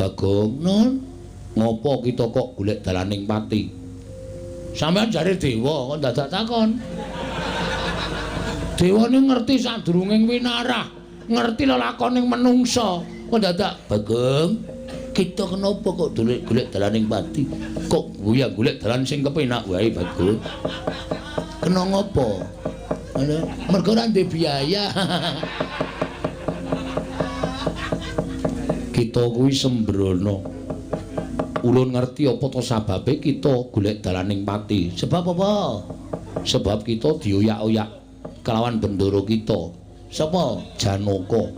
Bagong, Nun, ngopo kita kok golek dalaning pati? Sampeyan jare dewa kok dadak takon. Dewane ngerti sadurunging winarah, ngerti lelakoning menungsa. Kok dadak Bagong, kita kenapa kok golek dalaning pati? Kok goyang golek dalan sing kepenak wae, Bagong. Kena ngopo? Mergo ora ndek biaya. Kita kuwi sembrono. Ulun ngerti apa to sababe kita golek dalaning pati. Sebab apa? Sebab kita dioyak-oyak kelawan bendoro kita. Sapa? Janaka.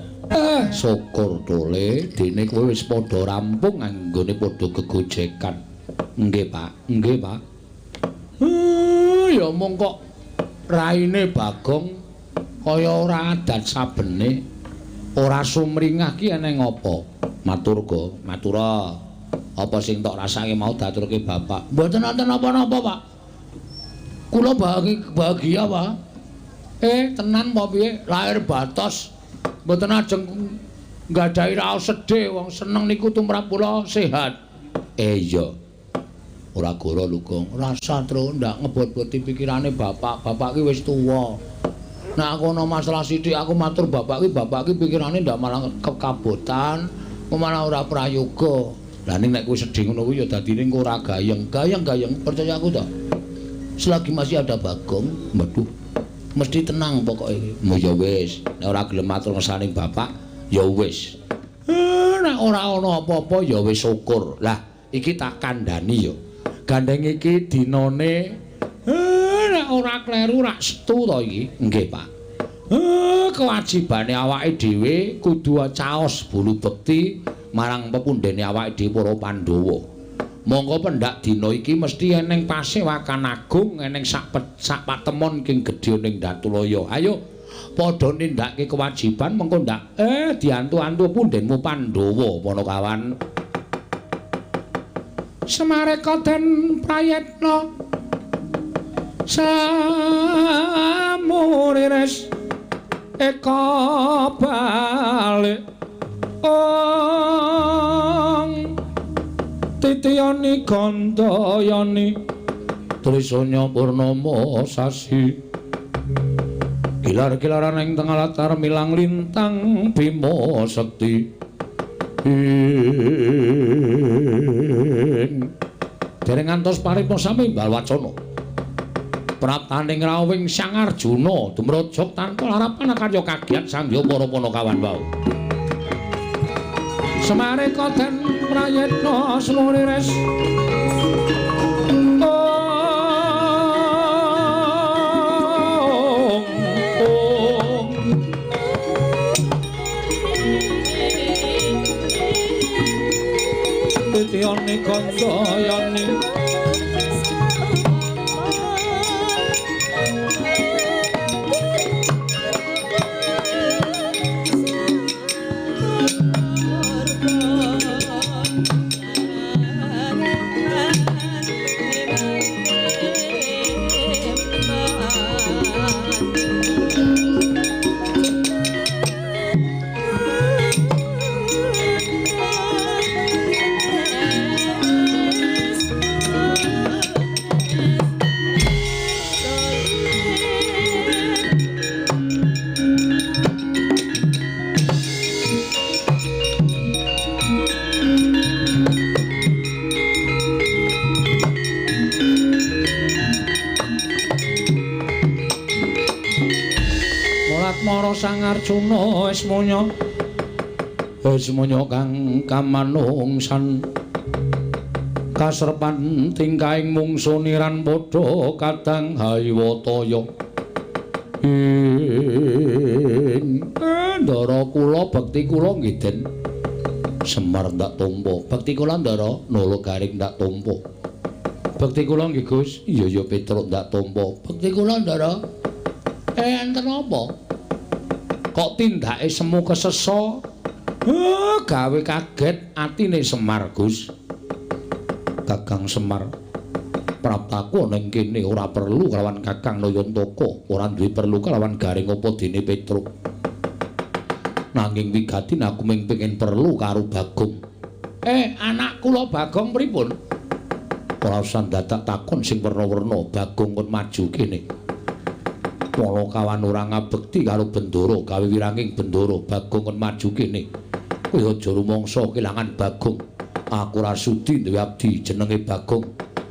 Syukur tole dene kowe wis padha rampung anggone padha gegojekan. Nggih, Pak. Nggih, Pak. Ya mung kok raine Bagong kaya ora adat sabene, ora sumringah ki eneng apa? Matur go, matura. Apa sing tok rasake mau diaturke bapak? Mboten wonten napa-napa, Pak. Kula bahagia, Pak. Tenan apa piye? Lahir batos. Mboten ajeng nggadahi raos sedih, wong seneng niku tumrap kula sehat. Iya. Ora goro lho, Gong. Rasa tru ndak ngebot-boti pikirane bapak. Bapak ki wis tuwa. Nek aku ana masalah sithik aku matur bapak ki pikirane ndak malah kekabotan, malah ora prayoga. Lah ning nek kowe sedih ngono kuwi ya dadine engko ora gayeng. Gayeng-gayeng percaya aku ta. Selagi masih ada Bagong, waduh, mesti tenang pokoke. Mu ya wis, nek ora gelem matur ngersane bapak, ya wis. Nek ora ana apa-apa ya wis syukur. Lah, iki tak kandhani ya. Gandeng iki dinane nek ora kleru rak setu to iki. Nggih, Pak. Kewajibane awake dhewe kudu caos bulu bekti marang pepundhene awake dhewe para Pandhawa. Monggo pendak dina iki mesti eneng pasewakan agung, eneng sak patemon king gedhe ning Datulaya. Ayo padha nindakake kewajiban mengko ndak diantu-antu pundhenmu Pandhawa Panakawan. Semareka den prayetna samurires eka balik ong titiyani gandayani trisanya purnama sasi gilar-gilaran ing tengah latar milang lintang bima sekti. Dereng ngantos paripurna sami imbal wacana. Praptaning rawuhing Sang Arjuna dumrojog tanpa larapan karya kagiat sangya para panakawan wau. Semareka den prayetna semurires titiyani gandayani Sang Arjuna esmonya esmonya kang kamanungsan kaserpan tingkahing mungsu niran padha kadang haywataya. Ing ndara kula bekti kula nggih Den Semar ndak tampa. Bekti kula ndara Nala Garing ndak tampa. Bekti kula nggih Gus. Iya ya Petruk ndak tampa. Bekti kula ndara. Enten apa? Kok tindake semu kesesa gawe kaget atine Semar Gus. Kakang Semar, praptaku ana ing kene ora perlu kelawan Kakang Nayantaka, ora duwe perlu kelawan Garing apa dene Petruk. Nanging wigatin aku mung pengin perlu karo Bagong. Anak kula Bagong pripun? Ora usah dadak takon sing werna-werna, Bagong kon maju kene. Panakawan ora ngabekti karo Bendara, gawe wiranging Bendara, Bagong kon maju kene. Kowe aja rumangsa kelangan Bagong. Aku ora sudi duwe abdi jenenge Bagong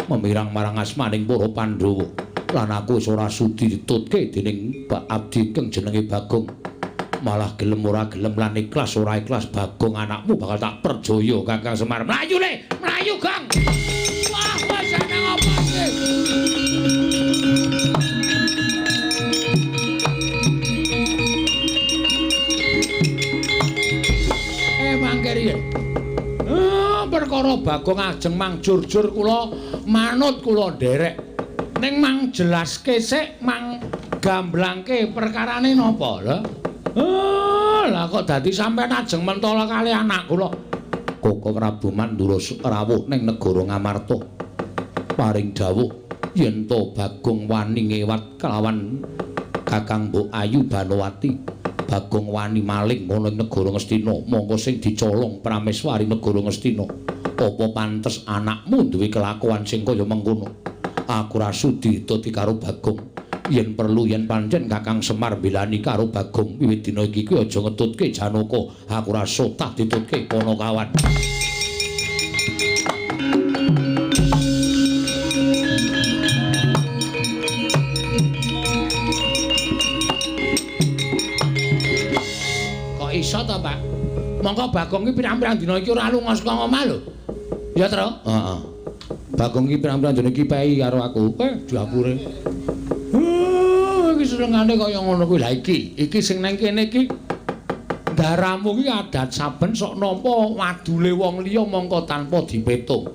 memirang marang asmaning para Pandhawa. Lan aku wis ora sudi ditutke dening abdi kang jenenge Bagong. Malah gelem ora gelem lan ikhlas ora ikhlas Bagong anakmu bakal tak perjaya Kakang Semar. Mlayu le, mlayu Gong. Wah, wis ana apa iki? Mangke riyen. Perkara Bagong ajeng mangjurjur kula manut kula nderek. Ning mang jelaske sik, mang gamblangke perkarane napa lho? Lah kok dadi sampean ajeng mentala kali anak kula. Koko Prabu Mandura rawuh ning negara Ngamarta. Paring dawuh yen to Bagong wani ngewat kelawan Kakang Mbok Ayu Banowati. Bagong wani maling ana ing negara Ngastina, mongko sing dicolong Prameswari negara Ngastina. Apa pantes anakmu duwe kelakuan sing kaya mengkono? Aku ora sudi dadi karo Bagong. Yen perlu yen pancen Kakang Semar mbelani karo Bagong, wiwit dina iki kuwi aja ngetutke Janaka. Aku ora sotah ditutke Panakawan. Kok iso to, Pak? Mongko Bagong iki pirang-pirang dina iki ora lunga saka omah lho. Ya, Tru? Heeh. Bagong iki pirang-pirang dina iki pei karo aku. Dapure. Iki senengane kaya ngono kuwi. Lah iki, iki sing nang kene iki daramu iki adat saben sok nampa wadule wong liya mongko tanpa dipetung.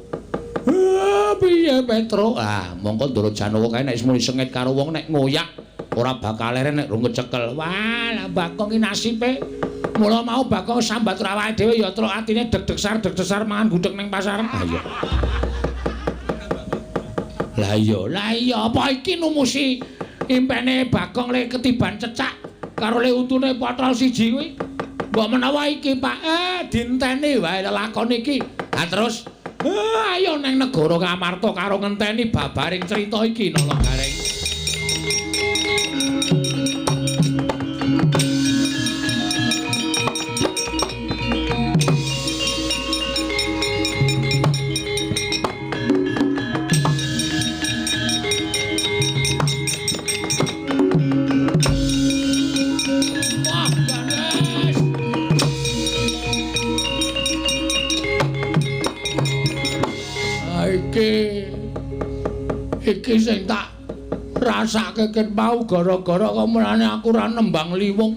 Piye Petro? Ah, mongko Ndara Janaka kae nek muni sengit karo wong nek ngoyak ora bakal leren nek rung kecekel. Wah, lah Bagong iki nasibe. Mula mau Bagong sambat awake dhewe ya truk atine deg-degsar deg-degsar mangan gudeg ning pasar. Ah iya. Lah iya, lah iya apa iki numusi impene Bagong le ketiban cecak karo le untune potol siji kuwi. Mbok menawa iki Pak, dinteni wae lelakon iki. Lah terus ayo nang negara Ngamarta karo ngenteni babaring cerita iki Nala Gareng. Iki sing tak rasake ket mau gara-gara kok mulane aku ora nembang liwung.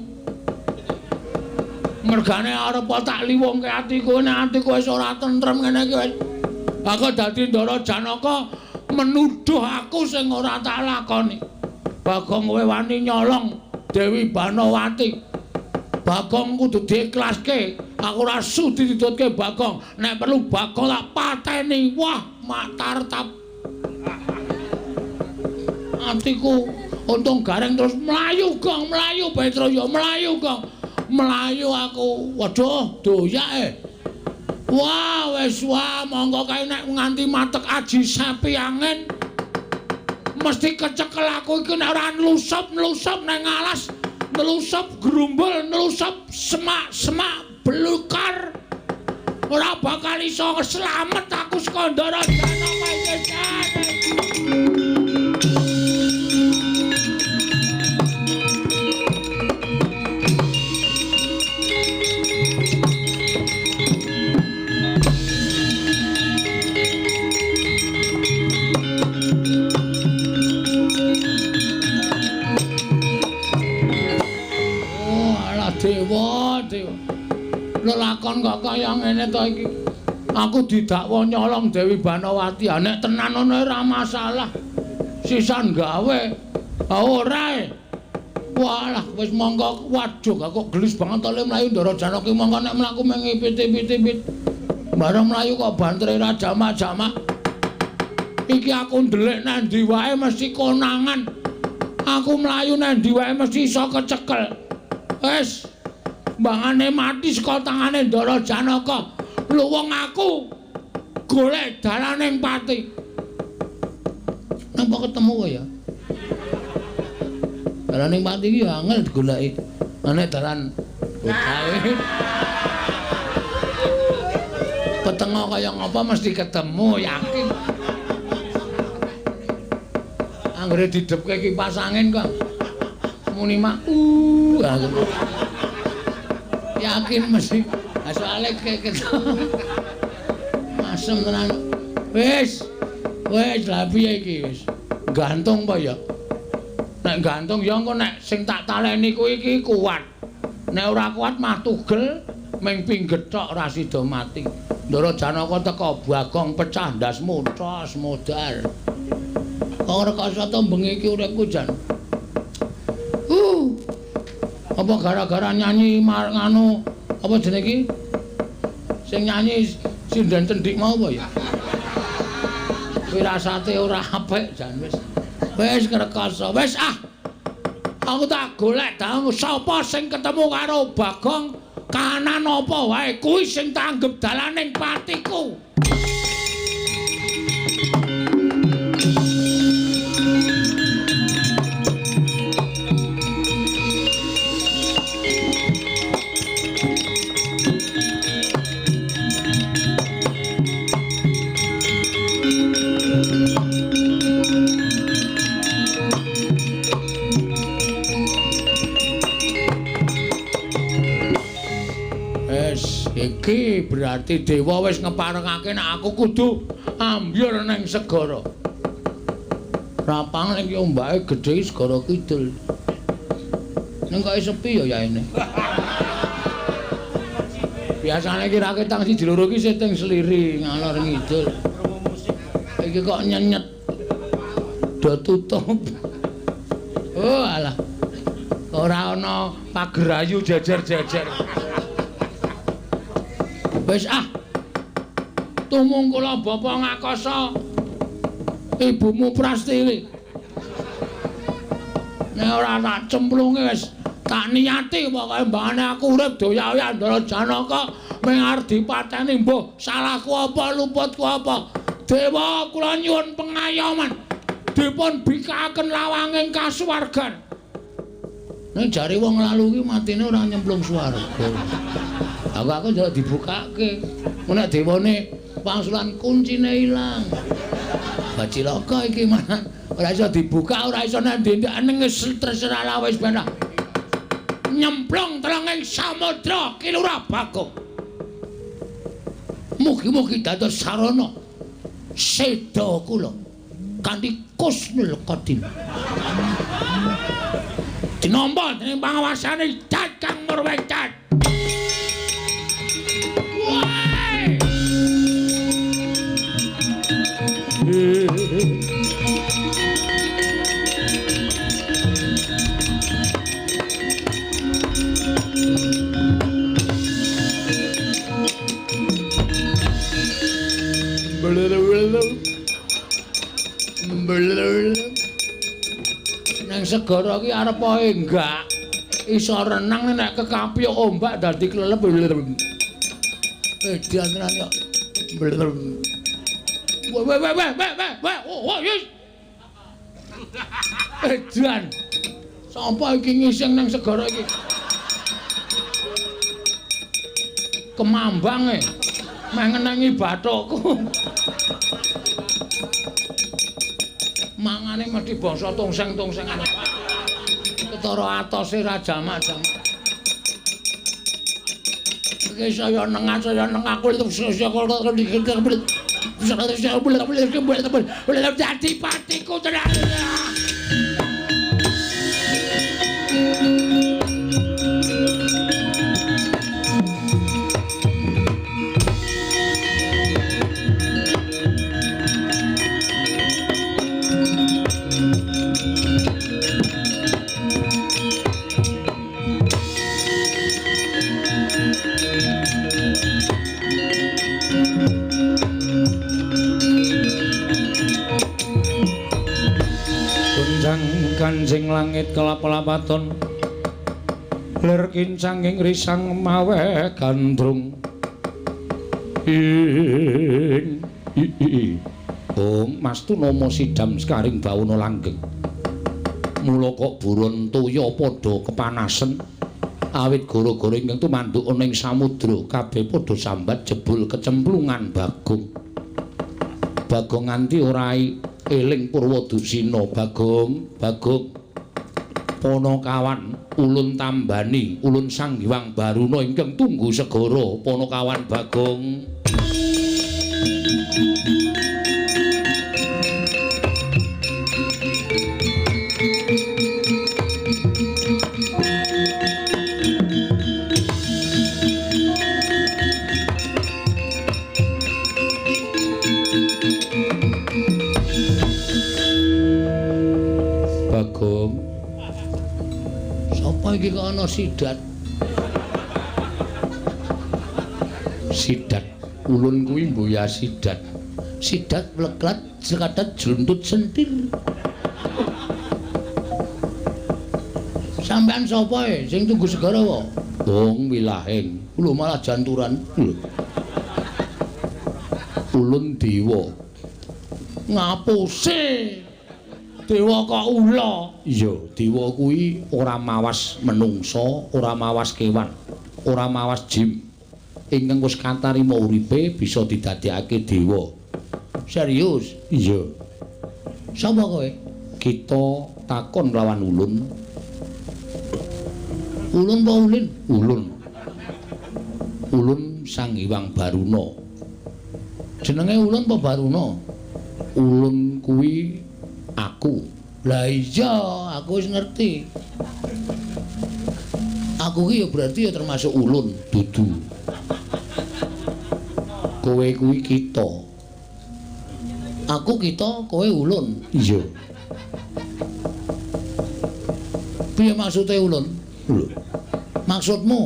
Mergane arep tak liwungke atiku nek atiku wis ora tentrem ngene iki wis. Aku dadi Ndara Janaka menuduh aku sing ora tak lakoni. Bagong kowe wani nyolong Dewi Banowati. Bagong kudu diikhlaske. Aku ora sudi ditutke Bagong. Nek perlu Bagong tak pateni. Wah, matartap. Atiku untung Gareng terus mlayu Gong, mlayu Petro ya mlayu Gong. Mlayu aku. Waduh, doyake. Wah, wis wah, monggo kae nek nganti matek aji sapi angin. Mesti kecekel aku iki nek ora nlusup-nlusup nang alas, nlusup grumbul, nlusup semak-semak belukar. Ora bakal iso slamet aku saka Ndara Janaka iki. Dewa, dewa. Lelakon kok kaya ngene to iki. Aku didakwa nyolong Dewi Banowati. Ha nek tenan ngono ora masalah. Sisan gawe. Ha ora e. Walah wis mongko waduh kok gelis banget to le mlayu Ndara Janaka mongko nek mlaku mung ngipit-ipit. Bareng mlayu kok bantere ra jamak-jamak. Iki aku ndelik nang ndi wae mesti konangan. Aku mlayu nang ndi wae mesti iso kecekel. Wis mbangane mati saka tangane Ndara Janaka. Lho wong aku golek dalaning pati. Napa ketemu kok ya? Dalaning pati iki ya angel digoleki. Nek dalan bocahe petengo kaya ngapa mesti ketemu, yakin. Anggere didhepke kipas angin kok muni mak yakin mesti. Lah soalé masem tenan. Wis. Wis lha piye iki wis? Gantung apa ya? Nek gantung ya engko nek sing tak taleni kuwi iki kuat. Nek ora kuat mah tugel ming pingget tok ora sida mati. Ndara Janaka teka Bagong pecah ndasmu tos modar. Kok rekoso to bengi iki uripku jan. Apa gara-gara nyanyi nganu apa jenenge iki? Sing nyanyi sinden cendik mau apa ya? Wirasate ora apik jan wis. Wis rekoso. Wis ah. Aku tak golek dang sapa sing ketemu karo Bagong kanan apa wae kuwi sing tak anggep dalaning patiku. Iki berarti dewa wis ngeparengake nek aku kudu ambyur ning segara. Rapang ning ombake gedhe segara kidul. Ning kok sepi ya yaene. Biasane iki raketang siji loro iki seting seliri ngalor ngidul. Iki kok nyenyet. Do tutup. Oh alah. Ora ana pagerayu jejer-jejer. Wis ah. Tumungkula bapa ngakasa ibumu Prastiwi. Nek ora tak cemplunge wis tak niati pokoke mbane aku urip doya-oya Ndara Janaka mung arep dipateni mbuh salahku apa luputku apa. Dewa kula nyuwun pengayoman dipun bikakaken lawanging kasuwargan. Nek jare wong lalu iki matine ora nyemplung swarga. Aku njaluk dibukake. Nek dewane pangsulan kuncine ilang. Bacilaka iki malah ora iso dibuka, ora iso nang ndi-ndi ning terserah lah wis ben. Nyemplung telenging samudra Ki Lurah Bagong. Mugi-mugi dados sarana seda kula kanthi kusnul khotimah. Dinampa dening pangawasane Kakang Murwencat. Nang segara iki arep ae enggak iso renang nek kekapyuk ombak dadi klelep. Edan tenan kok. Weh weh weh weh weh weh oh yes. Edan. Sapa iki ngising nang segara iki? Kemambang e. Meh ngenengi bathukku. Mangane mesti bangsa tongseng-tongsengan. Ketara atose ra jamak-jamak. Iki saya nengah aku dadi patiku tenan. Kanjeng langit kelap-lapaton lir kincang ing risang mawe gandrung Ing i Ong Mastu nama sidam sekaring bawana langgeng. Mula kok buron toya padha kepanasen awit gara-gara ingkang tumanduk ana ing samudra kabeh padha sambat jebul kecemplungan Bagong. Bagong nganti ora eling Purwadusina. Bagong, Bagong Panakawan ulun tambani ulun Sang Hyang Baruna ingkang tunggu segara. Panakawan Bagong. Bagong, sapa iki kok ana sidat? Sidat ulun kuwi mboya sidat. Sidat pleklat sekadat jluntut sentir. Sampean sapa e sing tunggu segara wae? Wong wilahing. Lho malah janturan. Ulun dewa. Ngapuse? Dewa kok ula? Iya, dewa kuwi ora mawas menungsa, ora mawas kewan, ora mawas jim. Ingkang wis katarima uripe bisa didadekake dewa. Serius? Iya. Sapa kowe? Kita takon lawan ulun. Ulun apa ulin? Ulun. Ulun Sang Hyang Baruna. Jenenge ulun apa Baruna? Ulun kuwi aku. Lah iya, aku wis ngerti. Aku ki ya berarti ya termasuk ulun, dudu. Kowe kuwi kita. Aku kita, kowe ulun. Iya. Piye maksude ulun? Lho. Maksudmu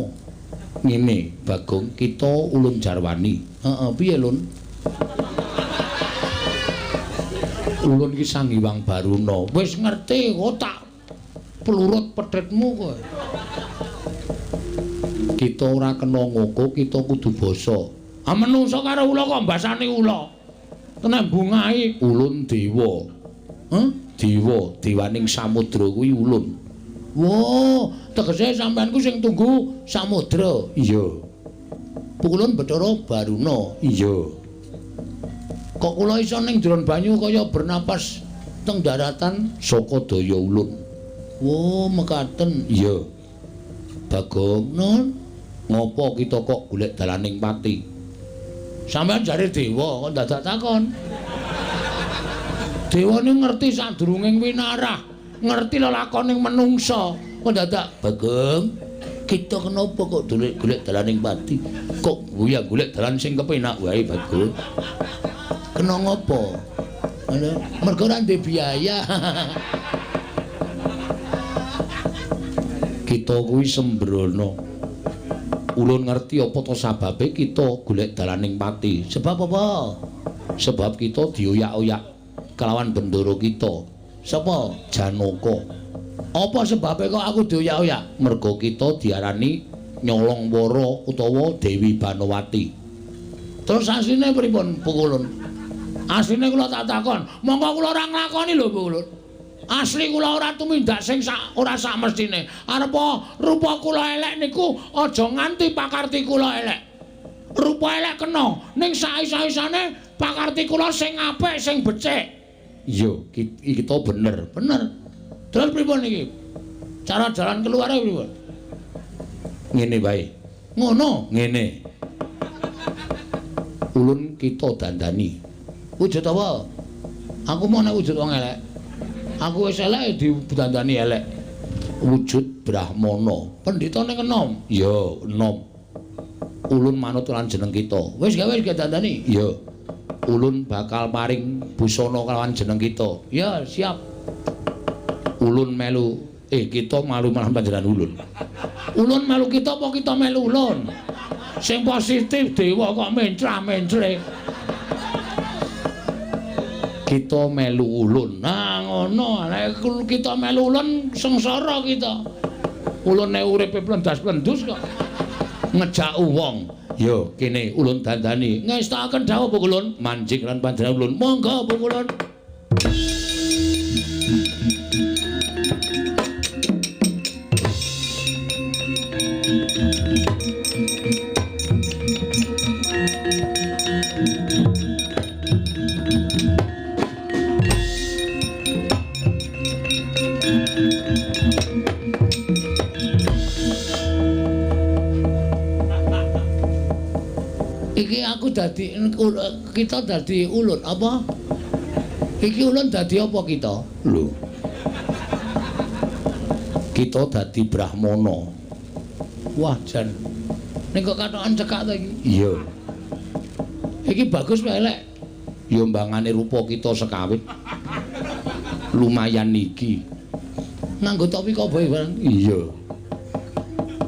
ngene, Bagong, kita ulun jarwani. Heeh, piye lun? Ulun ki Sang Hyang Baruna. Wis ngerti kok tak plurut pedhetmu kowe. Kita ora kena ngoko, kita kudu basa. Ah menungsa karo ula kok mbasani ula. Tenan bungahe ulun dewa. Heh? Dewa, dewaning samudra kuwi ulun. Wah, tegese sampean ku sing tunggu samudra. Iya. Ulun Bathara Baruna. Iya. Kok kula iso ning jero banyu kaya bernapas teng daratan saka daya ulun. Wah, mekaten. Iya. Bagong, nun, ngopo kita kok golek dalaning pati? Sampeyan jare dewa kok dadak takon. Dewane ngerti sadurunging winarah, ngerti lelakoning menungsa. Kok dadak Bagong, kita kenapa kok golek dalaning pati? Kok goyang golek dalan sing kepenak wae, Bagong. Kena ngopo? Mergo ora ndek biaya. Kita kuwi sembrono. Ulun ngerti apa to sababe kita golek dalaning pati. Sebab apa? Sebab kita dioyak-oyak kelawan bendara kita. Sapa? Janaka. Apa sebabe kok aku dioyak-oyak? Mergo kita diarani nyolong wara utawa Dewi Banowati. Terus asline pripun, Bu Ulun? Asline kula tak takon, monggo kula ora nglakoni lho, Bu Ulun. Asli kula ora tumindak sing sak ora sak mestine. Arepa rupa kula elek niku aja nganti pakarti kula elek. Rupa elek kena, ning sak-isa-isane pakarti kula sing apik, sing becik. Iya, kita bener, bener. Terus pripun iki? Cara jalan keluare pripun? Ngene wae. Ngono, ngene. Ulun kita dandani. Wujud apa? Aku mau nek wujud wong elek. Aku wis elek didandani elek. Wujud Brahmana. Pendhitane enom. Iya, enom. Ulun manut lan jeneng kita. Wis gawe wis dandani. Iya. Ulun bakal paring busana kalawan jeneng kita. Ya, siap. Ulun melu kita malu malah panjenengan ulun. Ulun melu kita apa kita melu ulun? Sing positif dewa kok mencrah-mencre. Kita melu ulun. Nah ngono, nek kita melu ulun sengsara kita. Ulun nek uripe plendas-plendus kok ngejak wong. Yo kene ulun dandani. Ngestakaken dawuh Pukulun, manjing lan panjenengan ulun. Monggo Pukulun. Iki aku dadi kita dadi ulun apa? Iki ulun dadi apa kita? Lho. Kita dadi brahmana. Wah, jan. Ning kok katokan cekak ta iki? Iya. Iki bagus wae elek. Ya mbangane rupa kita sekawit. Lumayan iki. Nganggo topi koboi barang. Iya.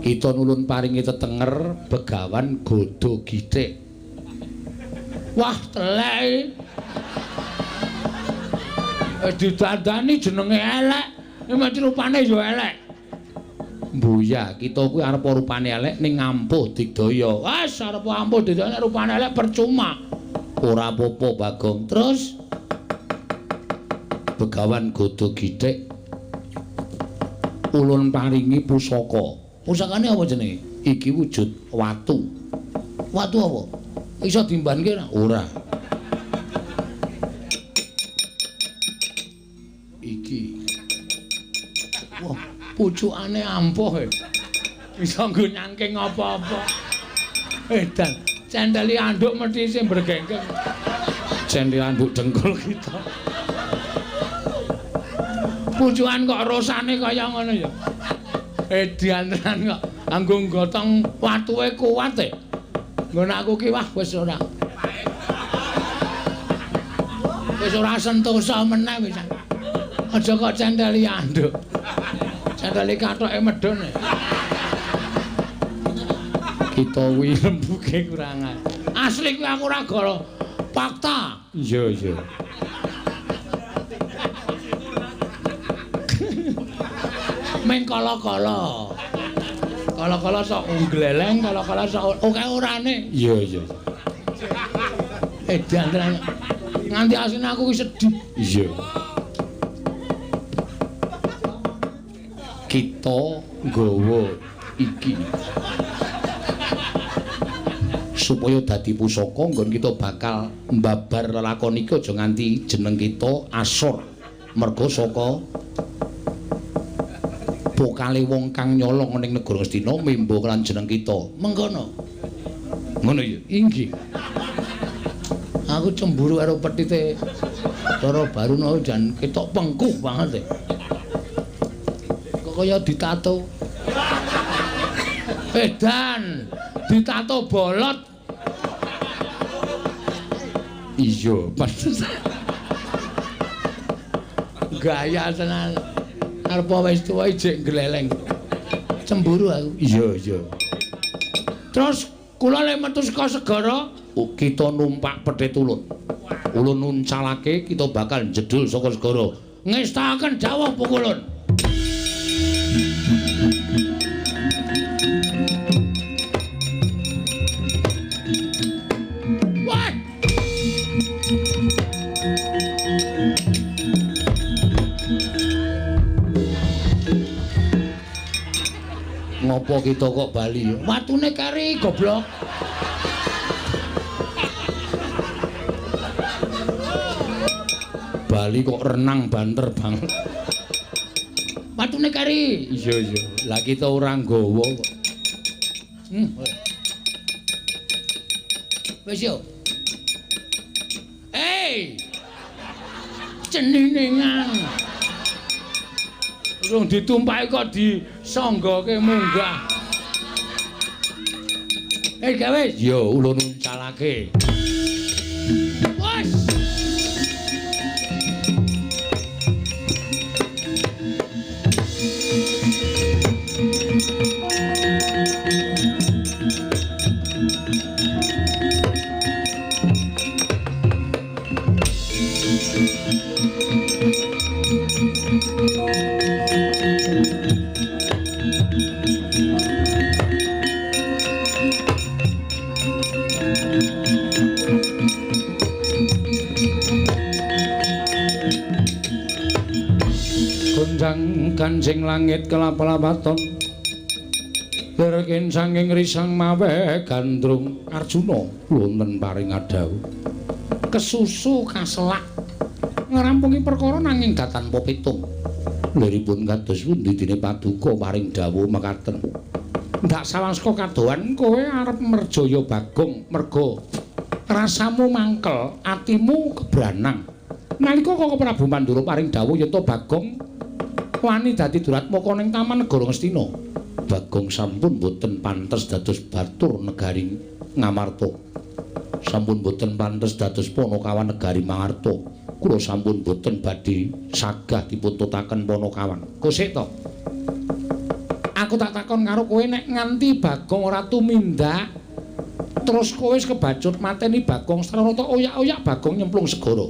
Kita nulun paringi tetenger Begawan Godo Githik. Wah, telek. Didandani jenenge elek, mesti rupane ya elek. Mbuya, kita kuwi arep rupane elek ning ampuh digdaya. Wes arep ampuh digdaya nek rupane elek percuma. Ora apa-apa, Bagong. Terus Begawan Godo Githik ulun paringi pusaka. Pusakane apa jenenge? Iki wujud watu. Watu apa? Iso dimbanke ora? Ora. Iki. Wah, pucukane ampuh e. Iso nggo nyangking apa-apa. Edan, cendeli anduk mesti isih bergenggeng. Cendeli anduk dengkul kita. Pucukan kok rosane kaya ngono ya. Edian tenan kok anggo nggotong watuke kuat e. Nggon aku ki wah wis ora. Wis ora sentosa meneh wis. Aja kok centeli anduk. Centeli kathoke medhun. Kita kuwi rembuke kurangan. Asli kuwi aku ora goro. Fakta. Iya, iya. Meng kala-kala. Kala-kala sok nggleleng, kala-kala sok oke orane. Iya, iya. Edan tenan. Nganti asline aku ki sedih. Iya. Kita nggawa iki supaya dadi pusaka nggon kita bakal mbabar lelakon iki aja nganti jeneng kita asor merga saka pokale wong kang nyolong ning negara Ngastina membo lan jeneng kita. Mengkono. Ngono ya? Inggih. Aku cemburu karo petite Cara Baruna jan ketok pengkuh banget e. Kok kaya ditato. Edan, ditato bolot. Iya, pantes. Gaya tenan. Arep wis tuwa ijek gleleng. Cemburu aku. Iya, iya. Terus kula lek metu saka segara, kita numpak petit ulun. Ulun nuncalake kita bakal jedul saka segara. Ngestakaken dawuh Pukulun. Wah! Ngopo kita kok bali? Watune kari goblok. Bali kok renang banter banget. Watune kari. Iya iya. Lah kita ora nggawa kok. Wis yo. Hey! Cenine ngang. Urung ditumpaki kok disanggoke munggah. Gawe. Yo ulun uncalake. Wes. Gonjang ganjing langit kelap-lapaton. Lir sanging risang mawe gandrung. Arjuna wonten paring adhawuh. Kesusu kaselak ngrampungi perkara nanging datan pitung. Liripun kados pundi dene paduka paring dawuh mekaten. Ndak sawaska kadohan kowe arep merjaya Bagong merga rasamu mangkel, atimu kebranang. Nalika Koko Prabu Mandura paring dawuh yen to Bagong wani dadi duratmaka ning Taman Negara Ngastina. Bagong sampun boten pantes dados batur negari Ngamarta. Sampun boten pantes dados panakawan negari Mangarta. Kula sampun boten badhe sagah dipuntutaken panakawan. Kosek to. Aku tak takon karo kowe nek nganti Bagong ora tumindak terus kowe wis kebacut mateni Bagong sarana oyak-oyak Bagong nyemplung segara.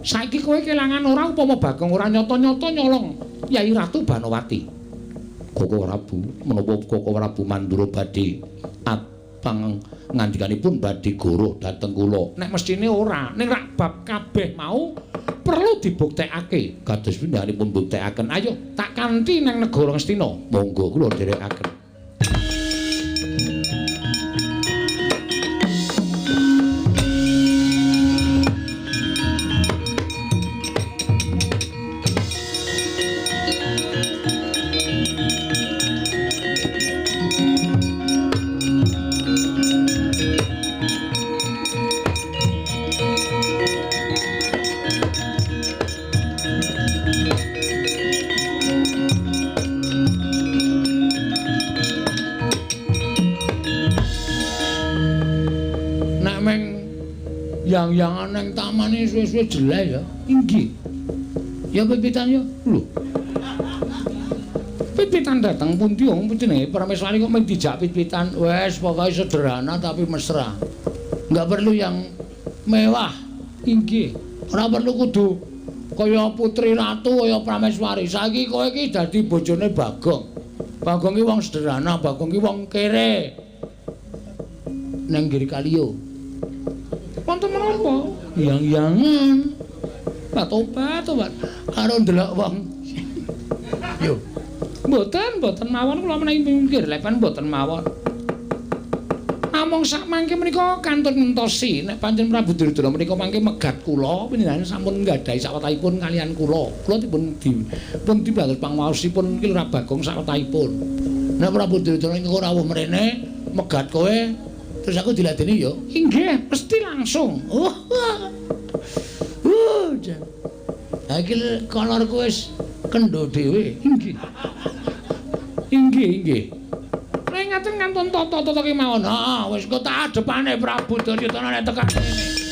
Saiki kowe kelangan ora upama Bagong ora nyata-nyata nyolong Yai Ratu Banowati. Koko Prabu, menapa Koko Prabu Mandura badhe abang ngandikanipun badhe goroh dhateng kula? Nek mesthine ora, ning rak bab kabeh mau perlu dibuktekake. Kados pindhanipun buktekaken. Ayo tak kanthi nang negara Ngastina. Monggo kula dherekaken. Yang-yangan nang tamane suwe-suwe jelek ya. Inggih. Ya pipitan ya. Lho. Pipitan dateng pundi wong jenenge Prameswari kok mung dijak pipitan. Wes pokoke sederhana tapi mesra. Enggak perlu yang mewah. Inggih. Ora perlu kudu kaya putri ratu kaya Prameswari. Saiki kowe iki dadi bojone Bagong. Bagong ki wong sederhana, Bagong ki wong kere. Nang Giri Kaliyo. Wonten menapa? Yang-yangan. Pak tobat, tobat. Karo ndelok wong. Yo. Mboten, mboten mawon kula menawi minggir lepan mboten mawon. Namung sak mangke menika kantun ngentosi nek pancen Prabu Duryudana menika mangke megat kula panjenengan sampun nggadahi sawetahipun kalian kula. Kula dipun dibalos pangwaosipun Ki Lurah Bagong sawetahipun. Nek Prabu Duryudana engko rawuh mrene megat kowe terus aku diladeni ya? Inggih, mesti langsung. Oh. Jan. Ha iki kolorku wis kendho dhewe. Inggih. Inggih, inggih. Nek ngaten ngantun tata-tata kemawon. Heeh, wis kok tak adepane Prabu Duryudana nek tekan kene.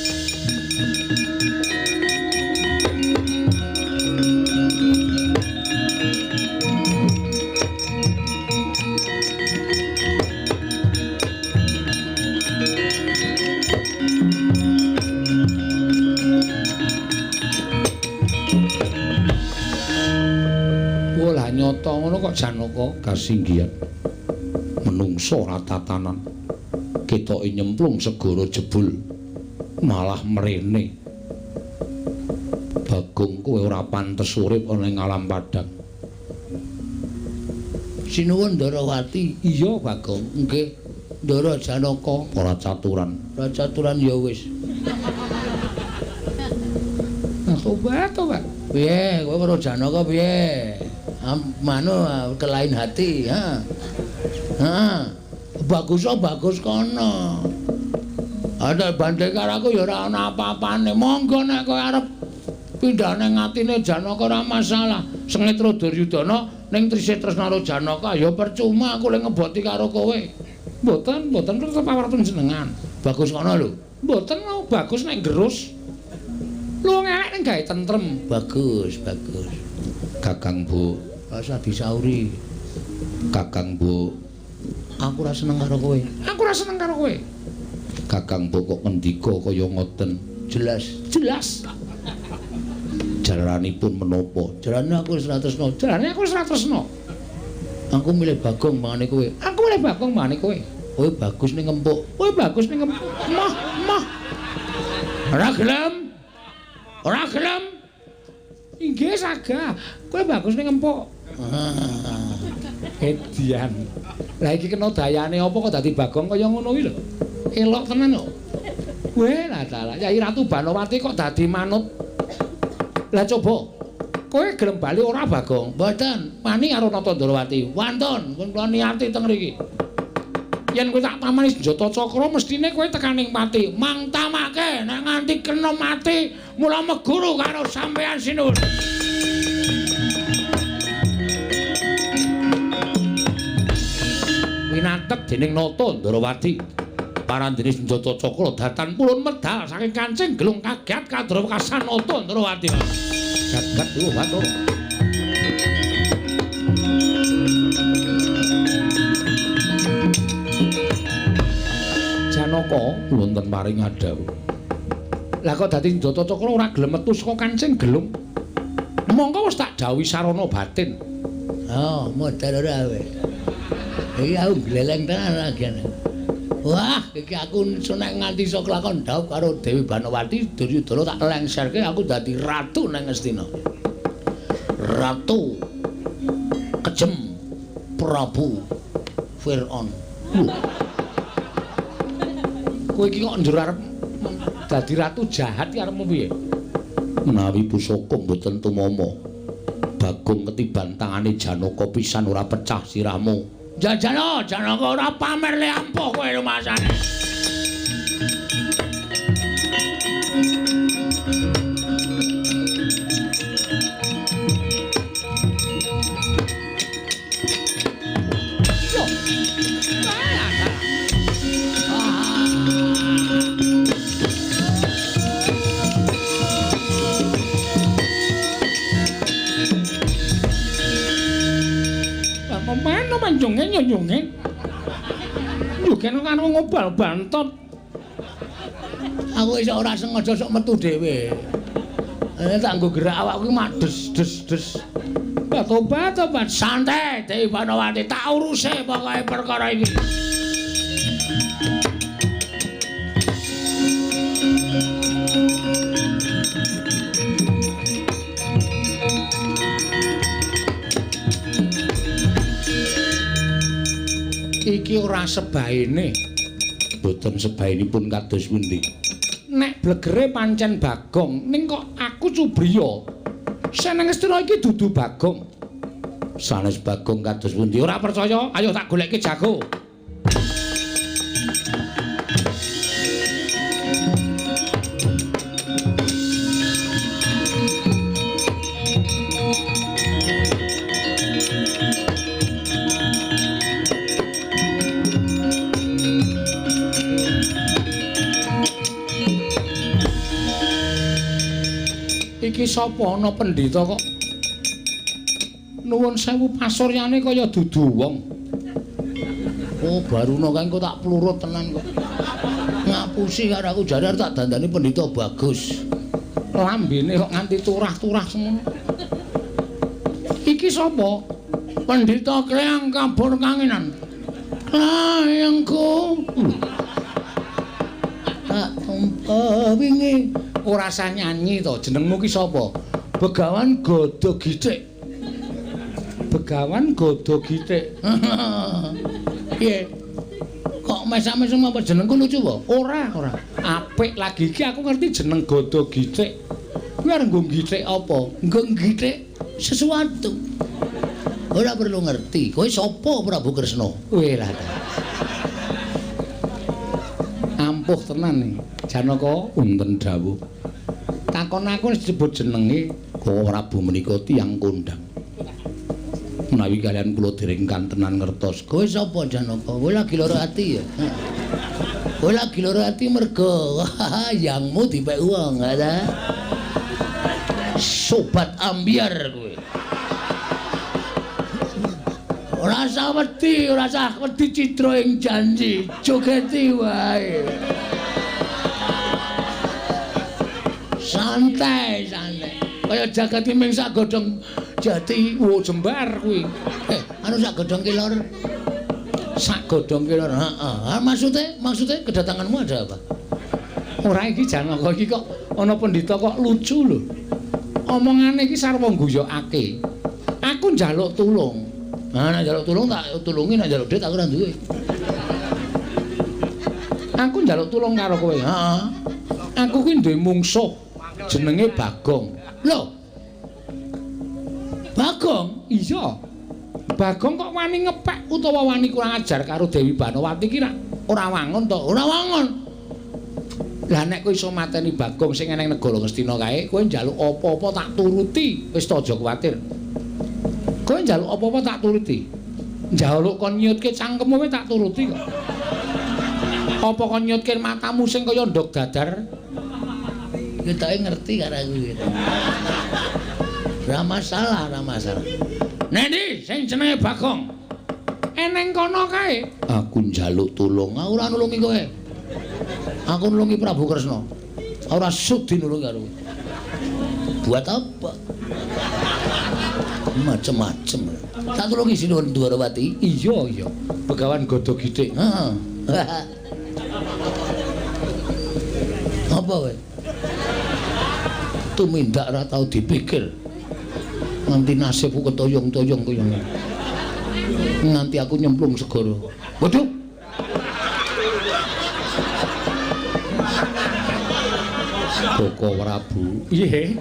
Nyata ngono kok Janaka kasinggihan. Menungso ora tatanan. Ketoke nyemplung segara jebul malah mrene. Bagong kowe ora pantes urip ana ing alam padang. Sinuwun Ndarawati. Iya Bagong, nggih. Ndara Janaka ora caturan. Ora caturan ya wis. Nah, tobat, tobat. Piye kowe karo Janaka piye? Manu kelain hati, ha. Ha. Bagus bagus kono. Ada bandhe karo aku ya ora ana apa-apane. Monggo nek kowe arep pindah ning atine Janaka ora masalah. Sengit ro Duryudana ning trise tresna karo Janaka ya percuma aku le ngeboti karo kowe. Mboten, mboten tetep pawartun jenengan. Bagus kono lho. Mboten mau bagus nek gerus. Lu elek ning gawe tentrem. Bagus, bagus. Kakang Bu, rasa disauri. Kakang Bu, aku ora seneng karo kowe. Aku ora seneng karo kowe. Kakang Bu kok ngendika kaya ngoten? Jelas, jelas. Jalanipun menapa? Jalane aku wis ora tresna. Jalane aku wis ora tresna. Aku milih Bagong mangane kowe. Aku milih Bagong mangane kowe. Kowe bagus ning ngempuk. Kowe bagus ning ngempuk. Moh, moh. Ora gelem. Ora gelem. Inggih. Nggih sagah. Kowe bagus ning empuk. Edian. Lah iki kena dayane apa kok dadi Bagong kaya ngono iki lho. Elok tenan kok. Weh lah dalah, Yai Ratu Banowati kok dadi manut. Lah coba kowe gelem bali ora Bagong? Mboten, wani karo Nata Ndrawati. Wantun, pun kula niati teng mriki. Yen kowe tak tamani senjata cakra mestine kowe tekaning pati. Mang tamake nek nganti kena mati mula meguru karo sampeyan sinuwun. Winatek dening Nata Ndrawati. Parandene senjata cakra datan purun medal saking kancing gelung kaget kadrawekasan Nata Ndrawati. Gagat yo Bathara. Janaka wonten paring adhawuh. Lah kok dadi senjata cakra ora gelem metu saka kancing gelung. Mongko wis tak dawuhi sarana batin. Oh, modal ora kowe. Iki aku gleleng tenan lagi. Wah, iki aku nek nganti iso kelakon dhaup karo Dewi Banowati, Duryudana tak lengserke aku dadi ratu nang Ngastina. Ratu Kejem Prabu Fir'aun. Kowe iki kok njur arep dadi ratu jahat iki arep piye? Menawi pusaka mboten tumama, Bagong ketiban tangane Janaka pisan ora pecah sirahmu. Jajano, Janaka ora pamer le ampuh kowe rumasane. Nyungen nyungen kan wong ngobal bantot. Aku iso ora sengaja sok metu dhewe. Tak nggo gerak awakku mak des des des. Tobat tobat santai Dewi Banowati tak uruse pokoke perkara iki. Iki ora sebaene. Mboten sebaenipun kados pundi? Nek blegere pancen Bagong, ning kok aku cubriya. Seneng Ngastina iki dudu Bagong. Sanes Bagong kados pundi? Ora percaya, ayo tak goleke jago. Iki sapa ana pendhita kok nuwun sewu pasuryane kaya dudu wong. Oh, Baruna kae engko tak plurut tenan kok. Ngapusi karo aku jare tak dandani pendhita bagus. Lambene kok nganti turah-turah semono. Iki sapa? Pendhita Kleang Kabur Kanginan. Klayangku. Tak tumpa wingi ora usah nyanyi to, jenengmu ki sapa? Begawan Gada Githik. Begawan Gada Githik. Piye? Kok mesam-mesem apa jenengku lucu apa? Ora, ora. Apik lagi iki aku ngerti jeneng Gada Githik. Kuwi arep nggo githik apa? Nggo githik sesuatu. Ora perlu ngerti. Kowe sapa Prabu Kresna? Weh lah. Ampuh tenan iki. Janaka wonten dawuh. Takon aku wis disebut jenenge Prabu menika tiyang kondang. Menawi kalian kula dereng kantenan ngertos. Kowe sapa Janaka? Kowe lagi lara ati ya? Kowe lagi lara ati mergo yangmu dipek wong, ta? Sobat ambyar kowe. Ora usah wedi, ora usah wedi cidra ing janji. Jogeti wae. Santai, santai. Kaya jagat ming sak godhong jati, wo jembar kuwi. Anu sak godhong kilor. Sak godhong kilor. Heeh. Maksudnya kedatanganmu ada apa? Ora iki Janaka iki kok ana pendhita kok lucu lho. Omongane iki sarwa ngguyokake. Aku njaluk tulung. Nah, nek njaluk tulung tak tulungi, nek njaluk dhuwit aku ora duwe. Aku njaluk tulung karo kowe. Heeh. Aku kuwi duwe mungsuh jenenge Bagong. Lho. Bagong? Iya. Bagong kok wani ngepek utawa wani kurang ajar karo Dewi Banowati ki ora wangun to? Ora wangun. Lah nek kowe iso mateni Bagong sing eneng negara Ngastina kae, kowe njaluk apa-apa tak turuti. Wis to aja kuwatir. Kowe njaluk apa-apa tak turuti. Njaluk kon nyutke cangkemmu kowe tak turuti kok. Apa kon nyutke matamu sing kaya ndog dadar? Ketoke ngerti karo aku iki. Ora masalah, ora masalah. Nendi sing jenenge Bagong? Eneng kono kae. Aku njaluk tulung, aku ora nulungi kowe. Aku nulungi Prabu Kresna. Ora sudi nulungi karo kowe. Buat apa? Macem-macem. Tak tulungi Sinuwun Dwarawati. Iya, iya. Begawan Gada Githik. Heeh. Apa kowe? Tumindak ora tau dipikir. Nganti nasibku ketoyong-toyong kaya ngene. Nganti aku nyemplung segara. Waduh. Boko Prabu. Piye?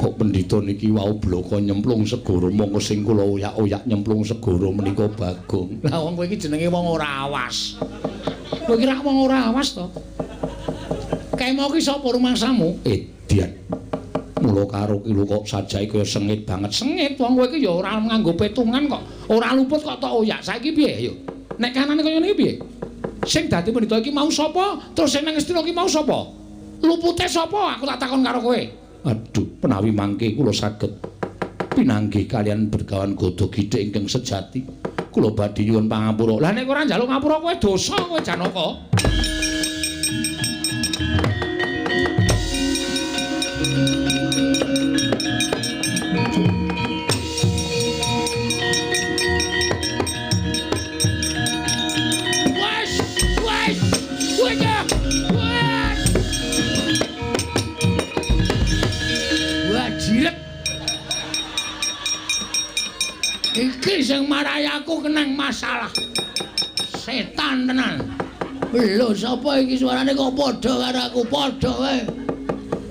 Kok pendhita niki wau bloko nyemplung segara, monggo sing kula oyak-oyak nyemplung segara menika Bagong. Lah wong kowe iki jenenge wong ora awas. Kowe iki rak wong ora awas to? Kae mau ki sapa rumangsamu? Edian. Mula karo ki lho kok sajake kaya sengit banget. Sengit wong kowe iki ya ora nganggo petungan kok. Ora luput kok tok oyak. Saiki piye ayo? Nek kanane kaya ngene iki piye? Sing dadi pendhita iki mau sapa? Terus sing nang Ngastina iki mau sapa? Lupute sapa? Aku tak takon karo kowe. Aduh, menawi mangke kula saged pinanggih kalian Begawan Gada Githik ingkang sejati. Kula badhe nyuwun pangapura. Lah nek ora njaluk ngapura kowe dosa kowe Janaka. Iki sing marai aku kenang masalah. Setan tenan. Lho sapa iki suarane kok padha karo aku? Padha wae.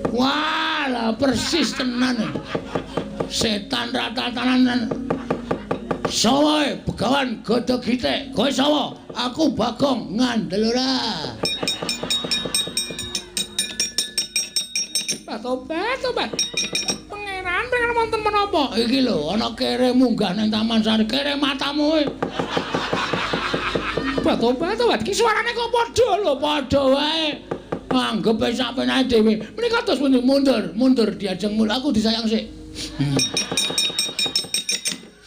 Wah, lah persis tenan. Setan rata-tatanan. Sawa Begawan Gada Githik. Kowe sapa? Aku Bagong. Ngandel ora? Tobat, tobat. Pangeran pengen wonten menapa? Iki lho, ana kere munggah nang Taman Sari, kere matamu kowe. Tobat, tobat. Iki suarane kok padha lho, padha wae. Anggep wis sampeyan dhewe. Menika terus pundi mundur, mundur diajeng mul aku disayang sik.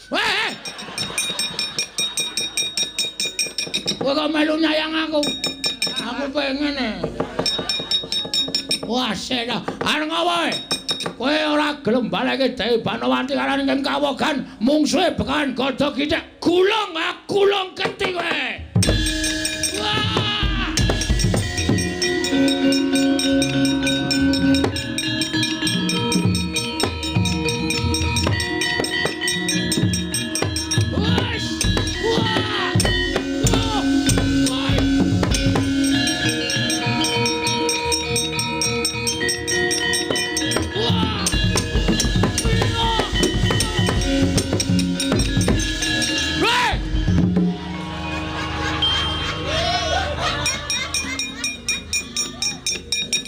Weh. Kowe kok melu nyayang aku? Aku pengen e. Wah, sena. Arep ngopo? Kowe ora gelem baleke Dewi Banowati karo ing kawogan mungsuhe Begawan Gada Githik. Gulung, gulung keti kowe. Wah! Wes! Wah! Wah!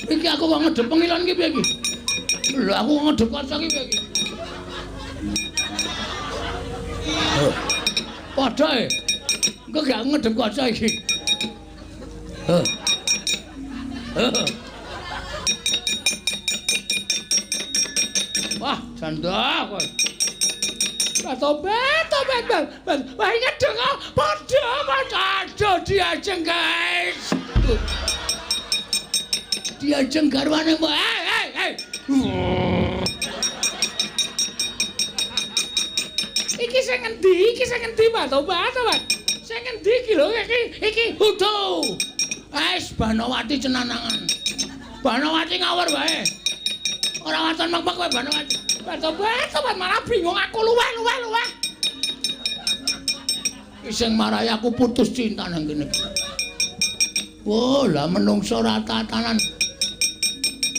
Iki aku kok ngedep pengilon iki piye iki? Lho aku kok ngedep kaca iki piye iki? Padha e. Engko gak ngedep kaca iki. Heh. Wah, janda kowe. Tobat, tobat, tobat. Wah, ngedep kok padha, padha. Aduh, diajeng, guys. Diajeng garwane mbok. Hei, hei. Iki sing ngendi? Iki sing ngendi, Pak? Tobat, tobat. Sing ngendi iki lho? Iki iki Udo. Wis Banowati cenanangan. Banowati ngawur wae. Ora waton mek-mek kowe Banowati. Tobat malah bingung aku luweh luweh luweh. Sing marai aku putus cinta nang kene. Wah, lah menungso ora tatanan.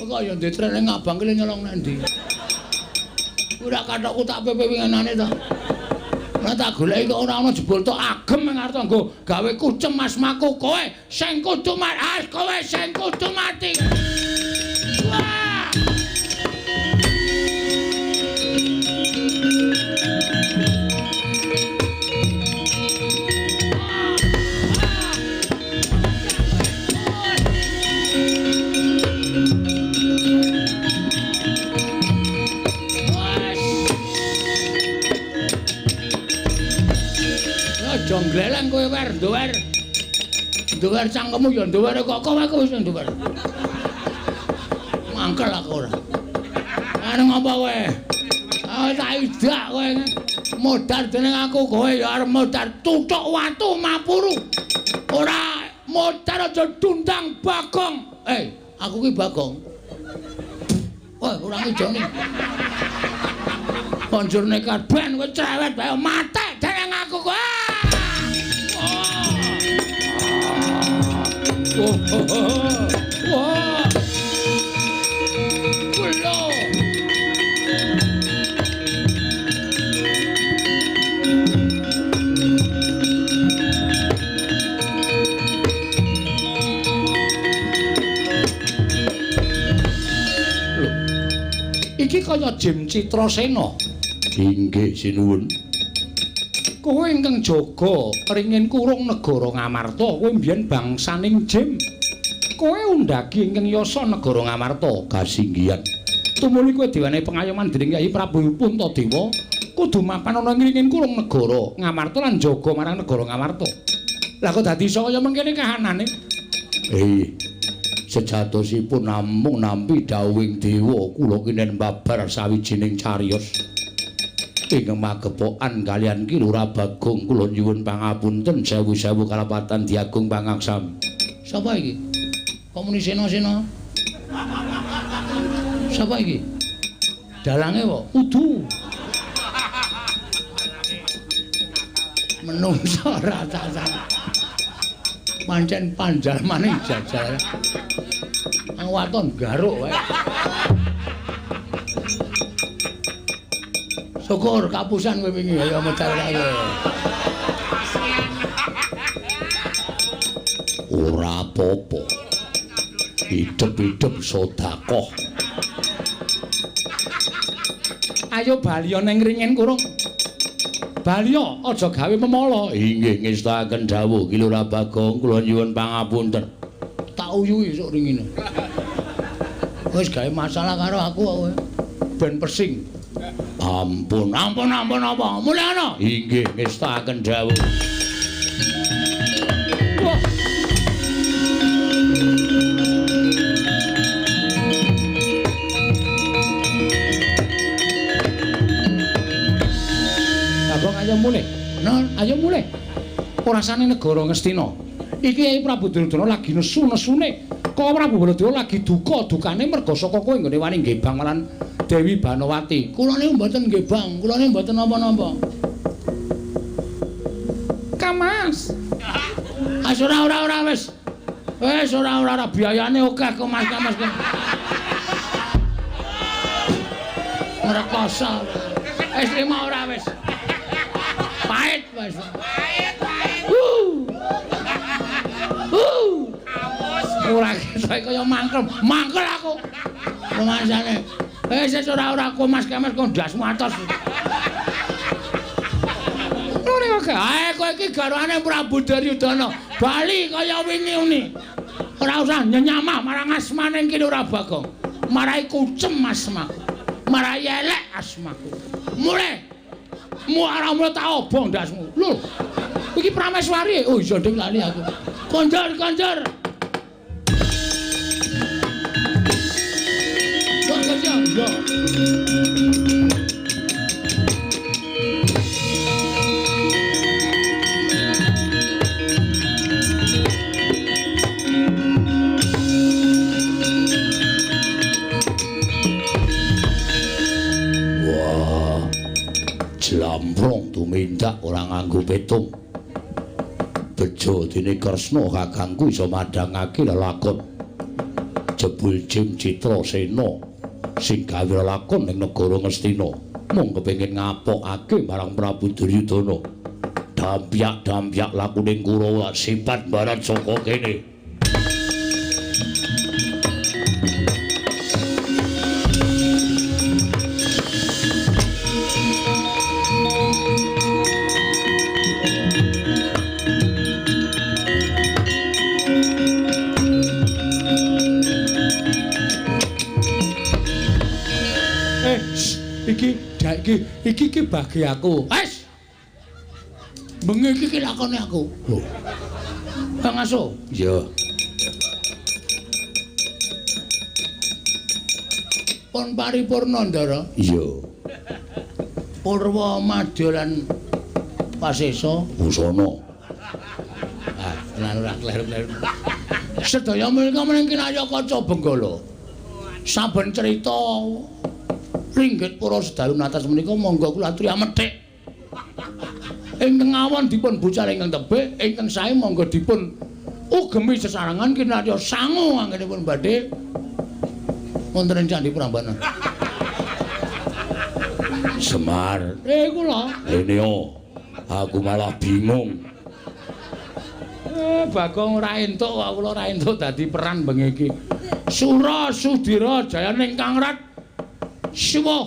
Kok ya ndek trene ngabang kene nyolong nang ndi? Ora kathokku tak pepe winginane to. Ora tak goleki kok ora ana jebul tok agem ing arep nggo gawe kucem asmaku kowe sing kudu mati, kowe sing kudu mati. Wah! Jonggleleng kowe wer nduwer. Nduwer cangkemmu ya nduwer kok kowe wis nduwer. Mangkel aku ora. Arep ngopo kowe? Ah tak idak kowe. Modar dening aku kowe ya arep modar tuthuk watu mapuru. Ora modar aja dundang Bagong. Eh, aku ki Bagong. Wah, ora ngijoni. Banjur nekat ben kowe cerewet bae mate dening aku kowe. Oh, oh, oh, wah, kulo. Lho, iki kaya Jim Citrasena. Inggih, sinuwun. Kowe ingkang jaga ringin kurung negara Ngamarta, kowe mbiyen bangsaning Jim. Kowe undhagi ingkang yasa negara Ngamarta kasinggihan. Tumuli kowe diwenehi pengayoman dening Kyai Prabu Puntadewa, kudu mapan ana ing ringin kurung negara Ngamarta lan jaga marang negara Ngamarta. Lah kok dadi iso kaya mengkene kahanane? Sejatosipun namung nampi dawuhing dewa kula kinen babar sawijining cariyos. Ingkang magepokan kaliyan Ki Lurah Bagong kula nyuwun pangapunten sewu-sewu kalapatan diagung pangaksami. Sapa iki? Kok muni sena-sena? Sapa iki? Dalange apa? Udu. Menungso ora tatanan. Pancen panjalmane jajal. Ang waton garuk wae. Syukur kapusan kowe wingi ayo medal kae. Ora apa-apa. Hidup-hidup sedekah. Ayo baliya ning ringin kurung. Baliya aja gawe memala. Inggih ngestakaken dawuh Ki Lurah Bagong kula nyuwun pangapunten. Tak uyuhi sok ringine. Wis gawe masalah karo aku kowe. Ben pesing. Ampun, ampun, ampun apa? Mulih ana. Inggih ngestakaken dawuh. Wah. Bagong ayo mulih. Non, ayo mulih. Ora sane negara Ngastina. Iki Kyai Prabu Duryudana lagi nesu-nesune. Kok Prabu Baladewa lagi duka-dukane merga saka kowe nggone wani nggebang lan Dewi Banowati. Kula niku mboten nggebang, kula niku mboten napa-napa. Kamas. As ora ora ora wis. Wis ora ora ora biayane akeh kok Mas Kamas. Ngrekoso. Wis trimo ora wis. Pahit wis. Pahit, pahit. Ora ketok kaya mangkel. Mangkel aku. Rumangsane. Wis wis ora ora aku Mas Kemes kok ndasmu atos. Ora kok. Ae kowe iki garwane Prabu Duryudana. Bali kaya wingi uni. Ora usah nyenyamah marang asmane Ki Lurah Bagong. Marai kucem asmaku. Marai elek asmaku. Mulih. Muara mulih tak obong ndasmu. Lho. Iki Prameswari. Oh iya nding lali aku. Konjor konjor. Yo. Samprong tumindak ora nganggo petung. Bejo dene Kresna kakangku iso madhangake lelakon. Jebul Jim Citrasena sing gawe lelakon ning negara Ngastina mung kepengin ngapokake marang Prabu Duryudana. Dampyak-dampyak lakuning Kurawa sipat barat saka kene. Iki iki bagi aku. Wes. Bengi iki lakone aku. Lho. Kang Aso. Iya. Pun paripurna, Ndara. Iya. Purwa Madya lan Pasesa Busana. Ah, tenan ora kleru-kleru. Sedaya menika mening kinarya kaca Benggala. Saben cerita ringgit para sedalu natas menika monggo kula aturi amethik. Ingkang awon dipun bucal ingkang tebih, ingkang sae monggo dipun ugemi sesarengan kinarya sangu anggenipun badhe wonten ing Candhi Prambanan. Semar. Kula. Eneo, aku malah bingung. Bagong ora entuk kok kula ora entuk dadi peran bengi iki. Sura Sudira jayaning Kang Rat Siwa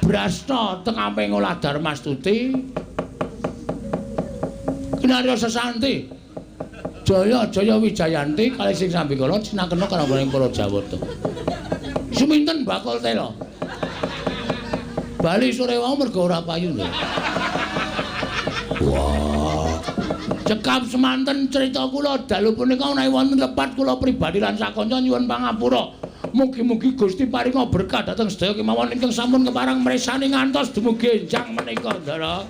Brasta tengah ngolah Darmastuti Kinarya Sesanti Jaya Jaya Wijayanti kalih sing sambikala cinakena karangganing para Jawata. Suminten bakul tela. Bali sore wau mergo ora payu lho. Wah. Cekap semanten cerita kula dalu punika menawi wonten lepat kula pribadi lan sakanca nyuwun pangapura. Mugi-mugi Gusti paringa berkah dhateng sedaya kemawon ingkang sampun kepareng mresani ngantos dumugi enjang menika, Ndara.